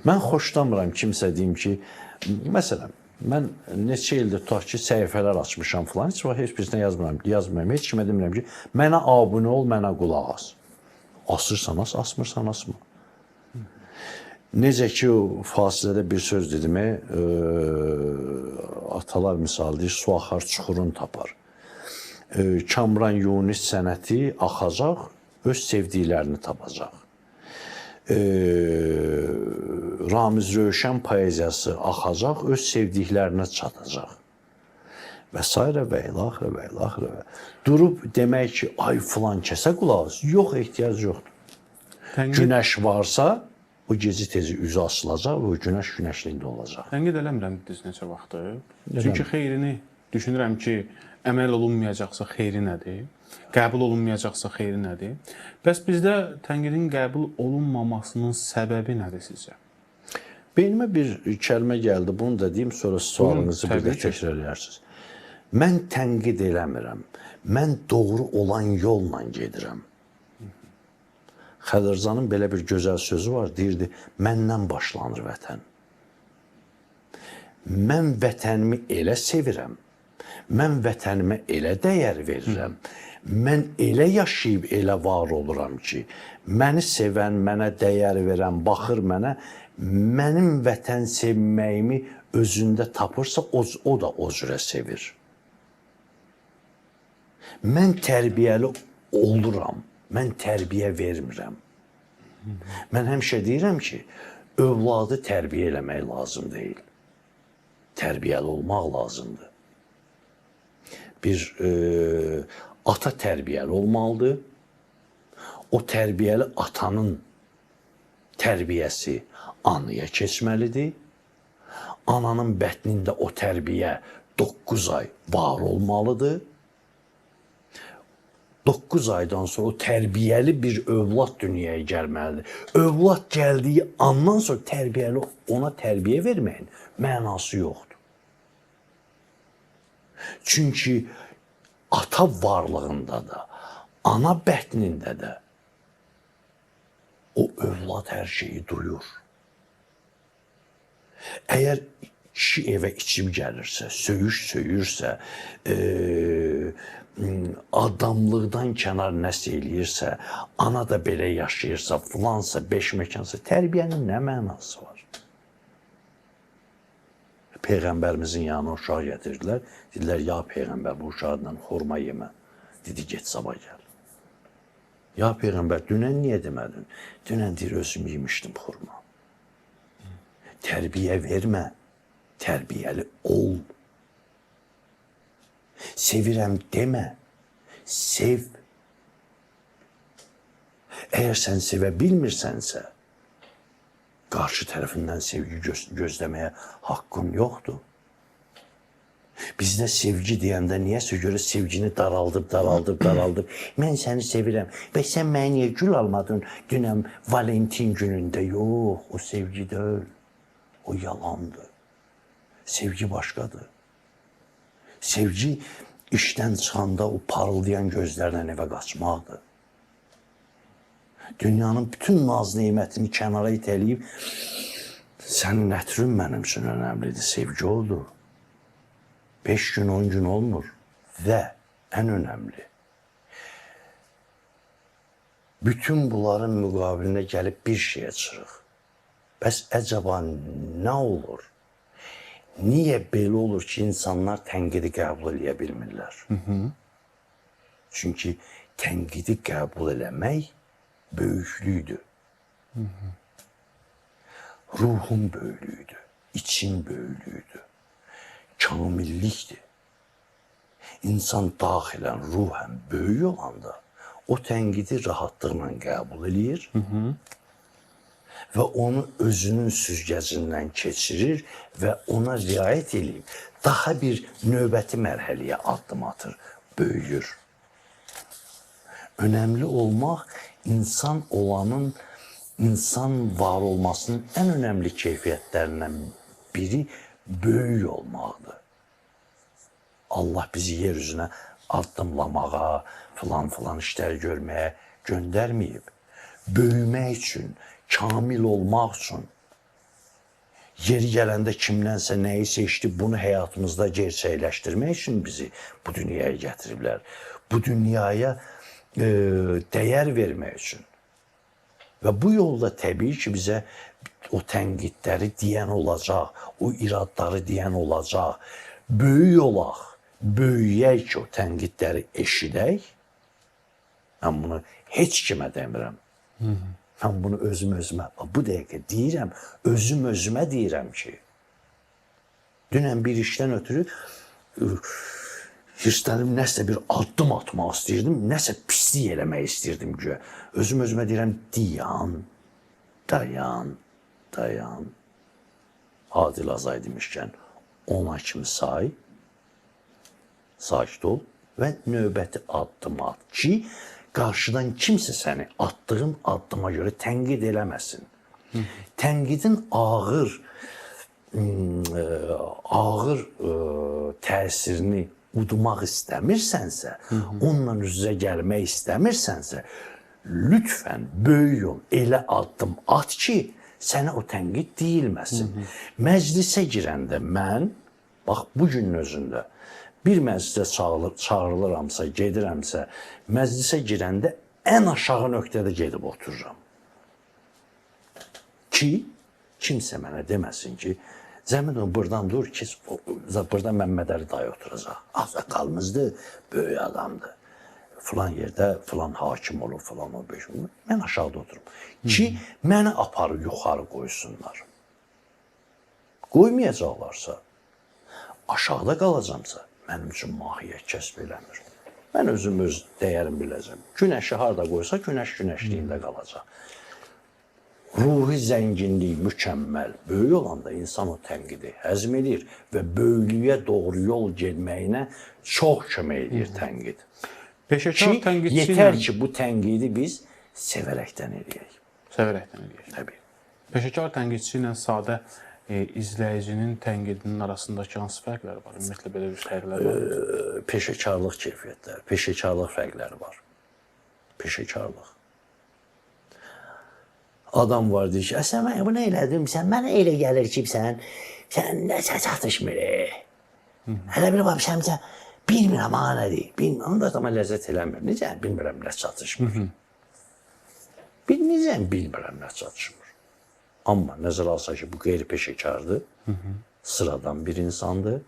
Speaker 2: Mən xoşlamıram kimsə deyim ki, məsələn, mən neçə ildir tutaq ki, səhifələr açmışam filan, heç vaxt heç birisinə yazmıram, heç kimə demirəm ki, mənə abunə ol, mənə qulaq as. Asırsan as, asmırsan asma. Necə ki, o fasilədə bir söz dedim, atalar misal deyir, su axar, çuxurun tapar. Kamran Yunis sənəti axacaq, öz sevdiklərini tapacaq. Ramiz Rövşən poeziyası axacaq, öz sevdiklərinə çatacaq. Və sairə və ilaxırə və ilaxırə. Durub demək ki, ay filan kəsə qulaq as, yox, ehtiyac yoxdur. Günəş varsa, o gecə tezi üzü açılacaq və o günəş günəşliyində olacaq.
Speaker 1: Tənqid eləmirəm dediniz neçə vaxtı. Çünki xeyrini düşünürəm ki, əməl olunmayacaqsa xeyri nədir? Qəbul olunmayacaqsa xeyri nədir? Bəs bizdə tənqidin qəbul olunmamasının səbəbi nədir sizcə?
Speaker 2: Beynimə bir kəlmə gəldi, bunu da deyim, sonra sualınızı bir də təkrar edərsiniz. Mən tənqid eləmirəm, mən doğru olan yolla gedirəm. Xəlirzanın belə bir gözəl sözü var, deyirdi, məndən başlanır vətən. Mən vətənimi elə sevirəm, Mən vətənimə elə dəyər verirəm. Mən elə yaşayıb, elə var oluram ki, məni sevən, mənə dəyər verən, baxır mənə, mənim vətən sevməyimi özündə tapırsa, o da o cürə sevir. Mən tərbiyəli oluram, mən tərbiyə vermirəm. Mən həmişə deyirəm ki, övladı tərbiyə eləmək lazım deyil. Tərbiyəli olmaq lazımdır. Bir ata tərbiyəli olmalıdır. O tərbiyəli atanın tərbiyəsi anaya keçməlidir. Ananın bətnində o tərbiyə 9 ay var olmalıdır. 9 aydan sonra o tərbiyəli bir övlad dünyaya gəlməlidir. Övlad gəldiyi andan sonra tərbiyəli, ona tərbiyə verməyin mənası yoxdur. Çünki ata varlığında da, ana bətnində də o övlad hər şeyi duyur. Əgər kişi evə içib gəlirsə, söyüş söyürsə, adamlıqdan kənar nəsə eləyirsə, ana da belə yaşayırsa, filansa, beş məkansa, tərbiyənin nə mənası var? Peyğəmbərimizin yanına uşaq gətirdilər. Dedilər, ya Peyğəmbər, bu uşaqla xurma yemə. Dedi, get sabah gəl. Ya Peyğəmbər, dünən niyə demədin? Dünən deyir, özüm yemişdim xurma. Tərbiyə vermə, tərbiyəli ol. Sevirəm demə, sev. Əgər sən sevə bilmirsənsə, qarşı tərəfindən sevgi gözləməyə haqqın yoxdur. Bizdə sevgi deyəndə niyəsə görə sevgini daraldıb, daraldıb, daraldıb. Mən səni sevirəm. Bəs sən mənə niyə gül almadın dünən Valentin günündə? Yox, o sevgi deyil. O yalandır. Sevgi başqadır. Sevgi işdən çıxanda o parıldayan gözlərlə evə qaçmaqdır. Dünyanın bütün naz nemətini kənara itələyib, sənin ətrin mənim üçün önəmlidir, sevgi odur. 5 gün, 10 gün olmur. Və ən önəmli, bütün bunların müqabilində gəlib bir şeyə çıxırıq. Bəs əcəba nə olur? Niyə belə olur ki, insanlar tənqidi qəbul eləyə bilmirlər? Çünki tənqidi qəbul eləmək böyüklüydür. Ruhun böyüklüyüdür, için böyüklüyüdür, kamillikdir. İnsan daxilən, ruhən böyük olanda o tənqidi rahatlıqla qəbul eləyir və onu özünün süzgəcindən keçirir və ona riayət eləyib daha bir növbəti mərhələyə addım atır, böyüyür. Önəmli olmaq insan olanın, insan var olmasının ən önəmli keyfiyyətlərindən biri böyük olmaqdır. Allah bizi yer üzünə addımlamağa, filan-filan işləri görməyə göndərməyib. Böyümək üçün, kamil olmaq üçün, yeri gələndə kimdənsə nəyi seçdi, bunu həyatımızda gerçəkləşdirmək üçün bizi bu dünyaya gətiriblər. Bu dünyaya dəyər vermək üçün. Və bu yolda təbii ki, bizə o tənqidləri deyən olacaq, o iradları deyən olacaq. Böyük olaq, böyüyək ki, o tənqidləri eşidək. Mən bunu heç kimə demirəm. Mən bunu özüm özümə, bu dəqiqə deyirəm, özüm özümə deyirəm ki, dünən bir işdən ötürü hirslənib nəsə bir addım atmaq istəyirdim, nəsə pislik eləmək istəyirdim güya. Özüm özümə deyirəm, dayan, dayan, dayan. Adil Azay demişkən, 10'a kimi say, sakit ol və növbəti addım at ki, qarşıdan kimsə səni attığın addıma görə tənqid eləməsin. Tənqidin ağır təsirini udmaq istəmirsənsə, onunla üz-üzə gəlmək istəmirsənsə, lütfən böyük ol, elə addım at ki, sənə o tənqid deyilməsin. Məclisə girəndə mən, bax bu günün özündə, Bir məclisə çağırılıramsa, gedirəmsə, məclisə girəndə ən aşağı nöqtədə gedib otururam. Ki, kimsə mənə deməsin ki, zəhmət olsun, buradan dur ki, buradan Məmmədəli dayı oturacaq. Ağsaqqalımızdır, böyük adamdır. Filan yerdə filan hakim olub, filan o beş olub. Mən aşağıda oturum. Ki, məni aparıb yuxarı qoysunlar. Qoymayacaqlarsa, aşağıda qalacamsa, mənim üçün mahiyyət kəsb eləmir. Mən özüm öz dəyərimi biləcəm. Günəşi harda qoysa, günəş günəşliyində qalacaq. Ruhi zənginlik mükəmməl, böyük olanda insan o tənqidi həzm edir və böyüklüyə doğru yol getməyinə çox kömək edir tənqid.
Speaker 1: Peşəkar tənqidçi ilə...
Speaker 2: Yetər ki, bu tənqidi biz sevərəkdən eləyək.
Speaker 1: Sevərəkdən eləyək.
Speaker 2: Təbii.
Speaker 1: Peşəkar tənqidçi ilə sadə izləyicinin tənqidinin arasındakı hansı fərqlər var? Ümumiyyətlə, belə bir fərqlər var.
Speaker 2: Peşəkarlıq keyfiyyətləri, peşəkarlıq fərqləri var. Peşəkarlıq. Adam var deyir ki, sən mən bunu elədim, sən mənə elə gəlir ki, sən nəsə çatışmır. Hələ bir bax, sən bilmirəm ha nədir. Bilmirəm, onda adama ləzzət eləmir. Necə bilmirəm nə çatışmır. Necə bilmirəm nə çatışmır. Amma nəzərə alsa ki, bu qeyri-peşəkardır, sıradan bir insandır.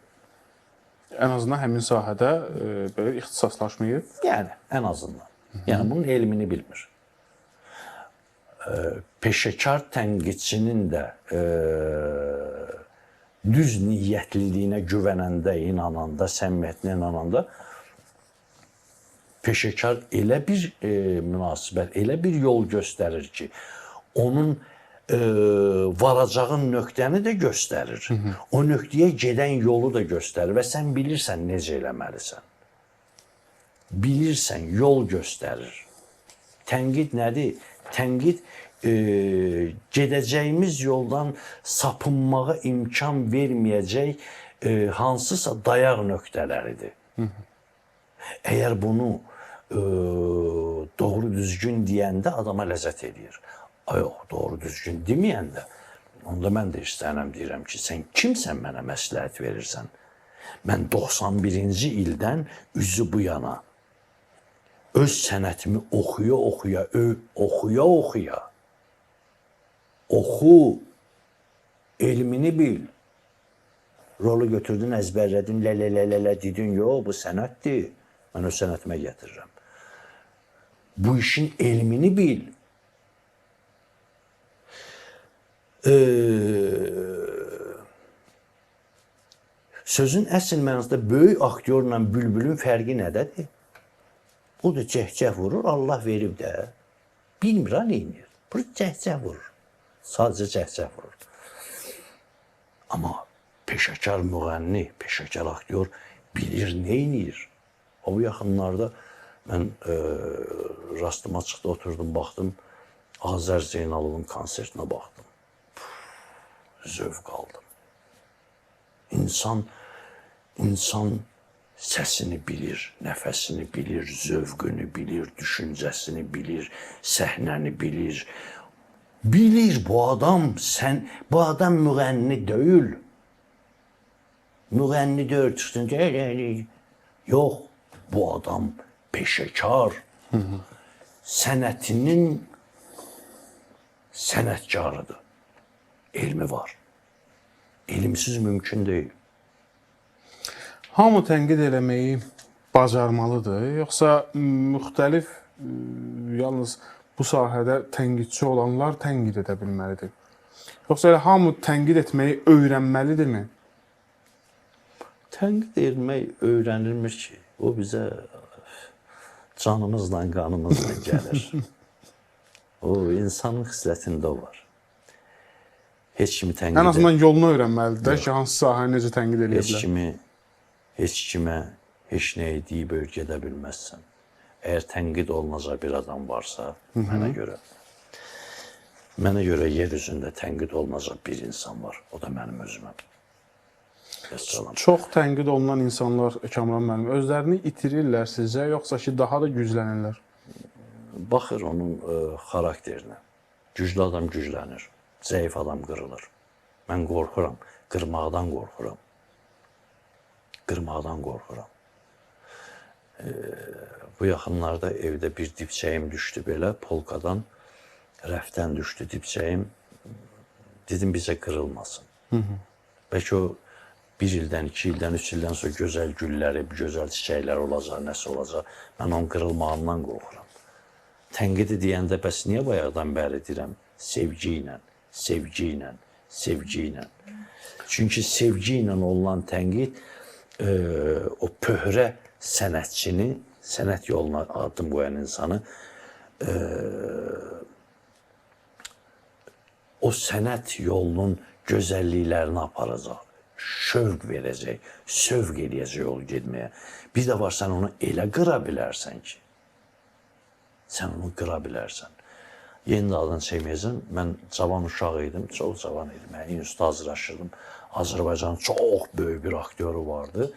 Speaker 1: Ən azından həmin sahədə belə ixtisaslaşmayıb.
Speaker 2: Yəni, ən azından. Yəni, bunun elmini bilmir. Peşəkar tənqidçinin də düz niyyətliliyinə güvənəndə, inananda, səmimiyyətinə inananda peşəkar elə bir münasibət, elə bir yol göstərir ki, onun varacağın nöqtəni də göstərir. O nöqtəyə gedən yolu da göstərir və sən bilirsən necə eləməlisən. Bilirsən, yol göstərir. Tənqid nədir? Tənqid gedəcəyimiz yoldan sapınmağa imkan verməyəcək hansısa dayaq nöqtələridir. Əgər bunu doğru düzgün deyəndə adama ləzzət eləyir. Yox, doğru düzgün deməyəndə, onda mən də istənəm deyirəm ki, sən kimsən mənə məsləhət verirsən? Mən 91-ci ildən üzü bu yana öz sənətimi oxuya-oxuya, oxuya-oxuya, oxu, elmini bil. Rolu götürdün, əzbərlədin, lə-lə-lə-lə dedin, yox, bu sənətdir. Mən öz sənətimə gətirirəm. Bu işin elmini bil. Sözün əsl mənasında böyük aktyorla bülbülün fərqi nədədir? O da cəhcəh vurur, Allah verib də. Bilmir, ha, neynir? Bu cəhcəh vurur. Sadəcə cəhcəh vurur. Amma peşəkar müğənni, peşəkar aktyor bilir, neynir? O bu yaxınlarda mən rastıma çıxdı, oturdum, baxdım. Azər Zeynalovun konsertinə baxdım. Zövq aldım. İnsan səsini bilir, nəfəsini bilir, zövqünü bilir, düşüncəsini bilir, səhnəni bilir. Bilir bu adam, bu adam müğənni deyil. Müğənni deyil, çıxsın, yox, bu adam peşəkar, sənətinin sənətkarıdır. Elmi var. Elmsiz mümkün deyil.
Speaker 1: Hamı tənqid eləməyi bacarmalıdır, yoxsa müxtəlif, yalnız bu sahədə tənqidçi olanlar tənqid edə bilməlidir? Yoxsa elə hamı tənqid etməyi öyrənməlidirmi?
Speaker 2: Tənqid etmək öyrənilmir ki, o bizə canımızla, qanımızla gəlir. O, insanın xislətində var. Heç kimi tənqid...
Speaker 1: Ən azından yolunu öyrənməlidir də ki, hansı sahəni necə tənqid eləyə bilər.
Speaker 2: Heç kimə, heç nəyi deyib gedə bilməzsən. Əgər tənqid olunacaq bir adam varsa, mənə görə yer üzündə tənqid olunacaq bir insan var. O da mənim özüməm.
Speaker 1: Çox tənqid olunan insanlar, Kamran müəllim, özlərini itirirlər sizcə, yoxsa ki, daha da güclənirlər?
Speaker 2: Baxır onun xarakterinə. Güclü adam güclənir, zəif adam qırılır. Mən qorxuram, qırmaqdan qorxuram. Qırmaqdan qorxuram. Bu yaxınlarda evdə bir dipçəyim düşdü belə, polkadan, rəfdən düşdü dipçəyim. Dedim, bizə qırılmasın. Bəlkə o bir ildən, 2 ildən, 3 ildən sonra gözəl gülləri, gözəl çiçəkləri olacaq, nəsə olacaq. Mən onun qırılmağından qorxuram. Tənqidi deyəndə bəs niyə bayaqdan bəri deyirəm? Sevgi ilə, sevgi ilə, sevgi ilə. Çünki sevgi ilə olunan tənqid o pöhrə sənətçini, sənət yoluna addım qoyan insanı o sənət yolunun gözəlliklərini aparacaq, şövq verəcək, sövq eləyəcək yolu getməyə. Bir də var, sən onu elə qıra bilərsən ki, sən onu qıra bilərsən. Yenə də adını çəkməyəcəm. Mən cavan uşaq idim, çox cavan idim. Yəni, instituta hazırlaşırdım. Azərbaycanın çox böyük bir aktyoru vardı.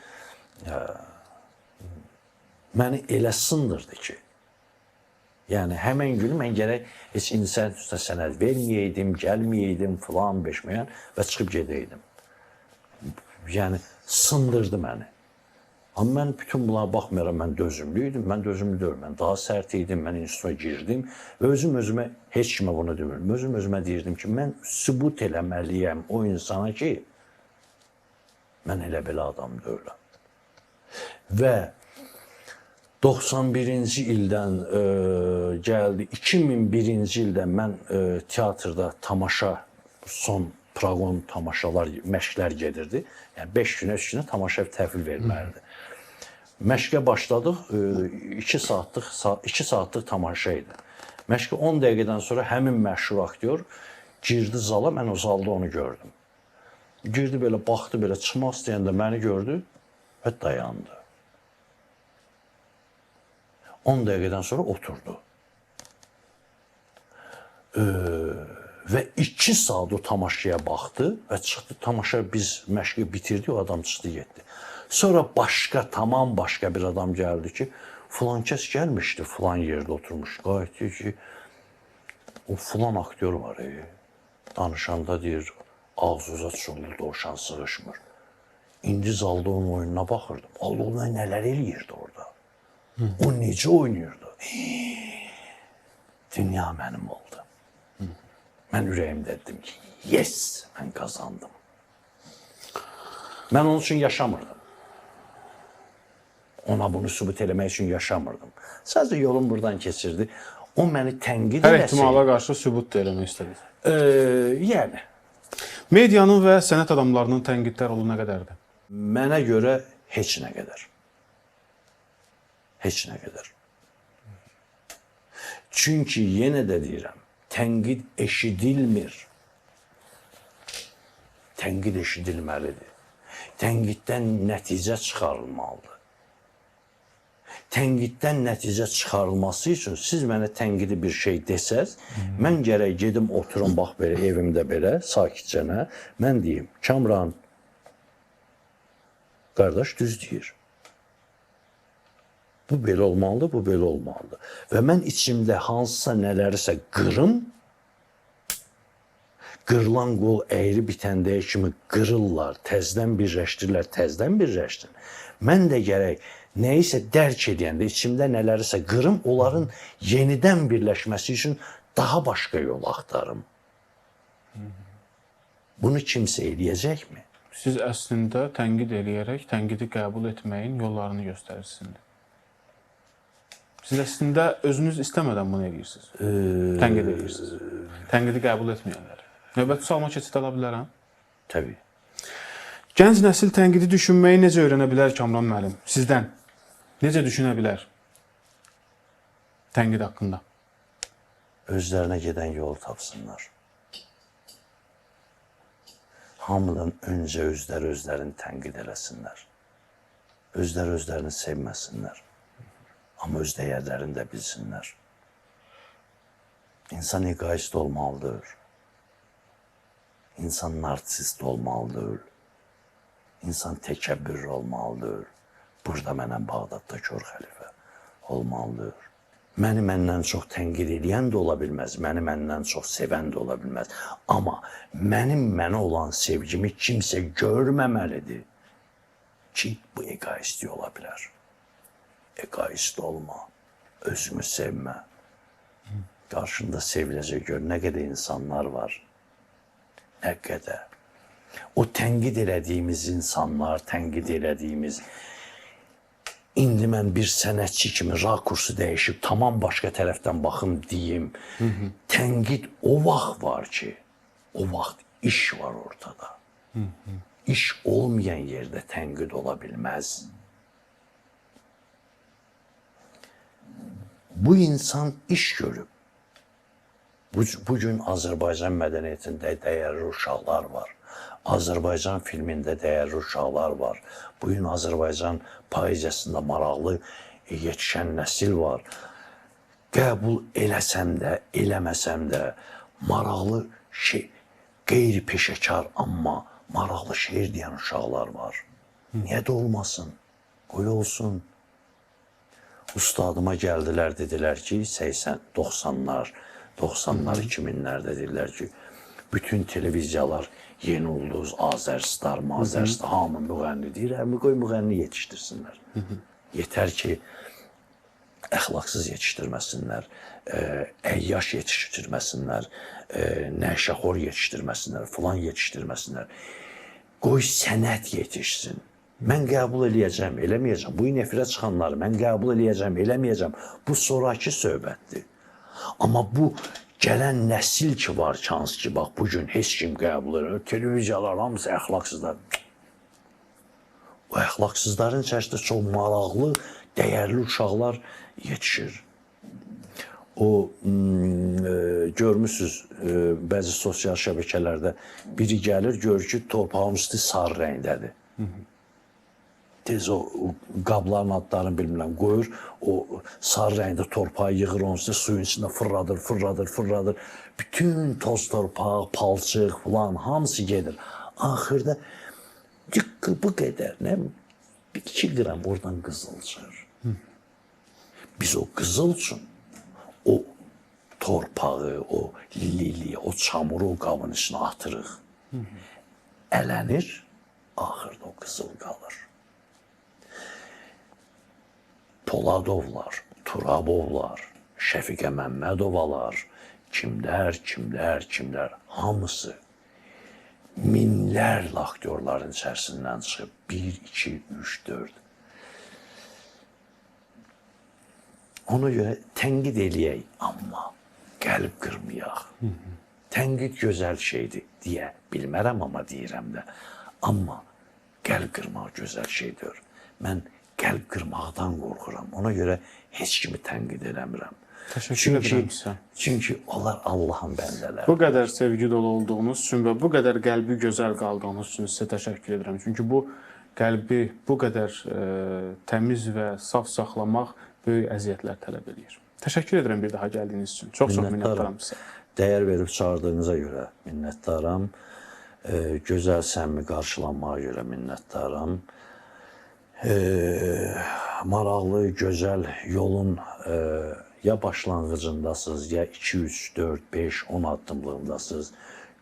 Speaker 2: Məni elə sındırdı ki, yəni həmən günü mən gərək heç insan üstə sənəd verməyəydim, gəlməyəydim, filan, beşməyən və çıxıb gedəydim. Yəni, sındırdı məni. Amma mən bütün bunlara baxmayaraq mən dözümlü idim, mən dözümlü deyildim, mən daha sərt idim, mən instituta girdim və özüm özümə heç kimə bunu demirdim. Özüm özümə deyirdim ki, mən sübut eləməliyəm o insana ki, mən elə belə adam deyiləm. Və 91-ci ildən gəldi, 2001-ci ildə mən teatrda tamaşa, son proqon tamaşalar, məşqlər gedirdi. Yəni 5 günə, 3 günə tamaşa təhvil verməlidir. Məşqə başladıq, 2 saatlıq tamaşa idi. Məşqə 10 dəqiqədən sonra həmin məşhur aktyor girdi zala, mən o zalda onu gördüm. Girdi belə, baxdı belə, çıxmaq istəyəndə məni gördü və dayandı. 10 dəqiqədən sonra oturdu. Və 2 saat o tamaşaya baxdı və çıxdı. Tamaşa biz məşqi bitirdik, o adam çıxdı, getdi. Sonra başqa, tamam başqa bir adam gəldi ki, filan kəs gəlmişdi, filan yerdə oturmuş. Qayıtdı ki, o filan aktyor var, danışanda deyir, ağzınıza çullu dovşan sığışmır. İndi zalda onun oyununa baxırdım. Allah, ona nələr eləyirdi orada. O necə oynayırdı? Dünya mənim oldu. Mən ürəyimdə dedim ki, yes, mən qazandım. Mən onun üçün yaşamırdım. Ona bunu sübut eləmək üçün yaşamırdım. Sadəcə yolum buradan keçirdi. O məni tənqid eləsəydi.
Speaker 1: Hər ehtimala qarşı sübut da eləmək istədi.
Speaker 2: Yəni.
Speaker 1: Medianın və sənət adamlarının tənqidlər rolu nə qədərdir?
Speaker 2: Mənə görə heç nə qədər. Heç nə qədər. Çünki yenə də deyirəm, tənqid eşidilmir. Tənqid eşidilməlidir. Tənqiddən nəticə çıxarılmalıdır. Tənqiddən nəticə çıxarılması üçün siz mənə tənqidi bir şey desəz, mən gərək gedim oturum, bax belə evimdə belə, sakitcənə, mən deyim, Kamran, qardaş düz deyir. Bu belə olmalıdır, bu belə olmalıdır. Və mən içimdə hansısa nələrisə qırım, qırılan qol əyri bitəndəyə kimi qırırlar, təzdən birləşdirirlər, təzdən birləşdirir. Mən də gərək nəyisə dərk edəndə, içimdə nələrisə qırım, onların yenidən birləşməsi üçün daha başqa yol axtarım. Bunu kimsə eləyəcəkmi?
Speaker 1: Siz əslində tənqid eləyərək, tənqidi qəbul etməyin yollarını göstərirsiniz. Siz əslində özünüz istəmədən bunu edirsiniz. Tənqid edirsiniz. Tənqidi qəbul etməyənlər. Növbəti sualıma keçid ala bilərəm?
Speaker 2: Təbii.
Speaker 1: Gənc nəsil tənqidi düşünməyi necə öyrənə bilər Kamran müəllim? Sizdən necə düşünə bilər tənqid haqqında?
Speaker 2: Özlərinə gedən yolu tapsınlar. Hamıdan öncə özləri özlərini tənqid eləsinlər. Özləri özlərini sevməsinlər. Amma öz dəyərlərini də bilsinlər. İnsan egoist olmalıdır. İnsan narsist olmalıdır. İnsan təkəbbür olmalıdır. Burada mənəm Bağdadda kör xəlifə olmalıdır. Məni məndən çox tənqid eləyən də ola bilməz, məni məndən çox sevən də ola bilməz. Amma mənim mənə olan sevgimi kimsə görməməlidir. Ki, bu egoistlik ola bilər. Egoist olma, özünü sevmə. Qarşında seviləcək gör, nə qədər insanlar var. Nə qədər. O tənqid elədiyimiz insanlar, tənqid elədiyimiz... İndi mən bir sənətçi kimi rakursu dəyişib, tamam başqa tərəfdən baxım deyim. Tənqid o vaxt var ki, o vaxt iş var ortada. İş olmayan yerdə tənqid ola bilməz. Bu insan iş görüb. Bugün Azərbaycan mədəniyyətində dəyərli uşaqlar var. Azərbaycan filmində dəyərli uşaqlar var. Bugün Azərbaycan poeziyasında maraqlı yetişən nəsil var. Qəbul eləsəm də, eləməsəm də maraqlı şey, qeyri-peşəkar, amma maraqlı şeir deyən uşaqlar var. Niyə də olmasın? Qoy olsun. Ustadıma gəldilər, dedilər ki, 80, 90-lar, 2000-lərdə dedilər ki, bütün televiziyalar Yeni Ulduz, Azərstar, Mazərstar, hamı müğənni deyir, qoy müğənni yetişdirsinlər. Yetər ki, əxlaqsız yetişdirməsinlər, əyyaş yetişdirməsinlər, nəşəxor yetişdirməsinlər, filan yetişdirməsinlər. Qoy sənət yetişsin. Mən qəbul eləyəcəm, eləməyəcəm. Bu gün efirə çıxanları mən qəbul eləyəcəm, eləməyəcəm. Bu sonrakı söhbətdir. Amma bu gələn nəsil ki var, ki, hansı ki, bax, bugün heç kim qəbul eləmir. Televiziyalar hamısı əxlaqsızlar. O əxlaqsızların içərisində çox maraqlı, dəyərli uşaqlar yetişir. O, görmüsünüz, bəzi sosial şəbəkələrdə biri gəlir, görür ki, torpağın üstü sarı rəngdədir. Tez o qabların adlarını bilmirəm, qoyur, o sarı rəngdə torpağı yığır, onun üstə suyun içində fırladır, fırladır, fırladır. Bütün toz torpaq, palçıq filan hamısı gedir. Axırda bu qədər, nə 2 qram oradan qızıl çıxır. Biz o qızıl üçün o torpağı, o lili, o çamuru o qabın içinə atırıq. Ələnir, axırda o qızıl qalır. Poladovlar, Turabovlar, Şəfiqə Məmmədovalar, kimlər, kimlər, kimlər, hamısı minlərlə aktyorların içərisindən çıxıb. 1, 2, 3, 4. Ona görə tənqid eləyək, amma qəlb qırmayaq. Tənqid gözəl şeydir deyə bilmərəm, amma deyirəm də. Amma qəlb qırmaq gözəl şeydir. Mən qəlb qırmaqdan qorxuram. Ona görə heç kimi tənqid eləmirəm.
Speaker 1: Təşəkkür edirəm sizə.
Speaker 2: Çünki onlar Allahın bəndələri.
Speaker 1: Bu qədər sevgi dolu olduğunuz üçün və bu qədər qəlbi gözəl qaldığınız üçün sizə təşəkkür edirəm. Çünki bu qəlbi bu qədər təmiz və saf saxlamaq böyük əziyyətlər tələb eləyir. Təşəkkür edirəm bir daha gəldiyiniz üçün. Çox-çox minnətdaram sizə.
Speaker 2: Dəyər verib çağırdığınıza görə minnətdaram. Gözəl səmimi qarşılanmağa görə minnətdaram. Maraqlı, gözəl yolun ya başlanğıcındasınız, ya 2, 3, 4, 5, 10 addımlığındasınız.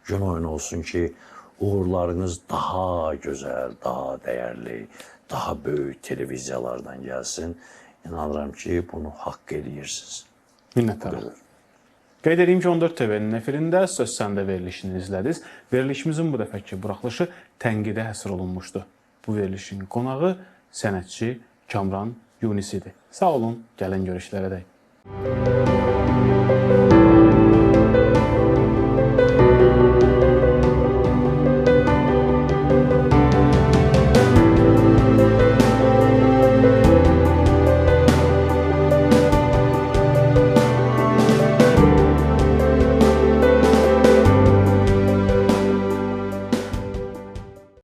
Speaker 2: Gün oyun olsun ki, uğurlarınız daha gözəl, daha dəyərli, daha böyük televiziyalardan gəlsin. İnanıram ki, bunu haqq eləyirsiniz.
Speaker 1: Minnətdaram. Qeyd edeyim ki, 14 TV-nin efirində Söz Səndə verilişini izlədiniz. Verilişimizin bu dəfəki buraxılışı tənqidə həsr olunmuşdu. Bu verilişin qonağı sənətçi Kamran Yunis idi. Sağ olun, gəlin görüşlərə dək.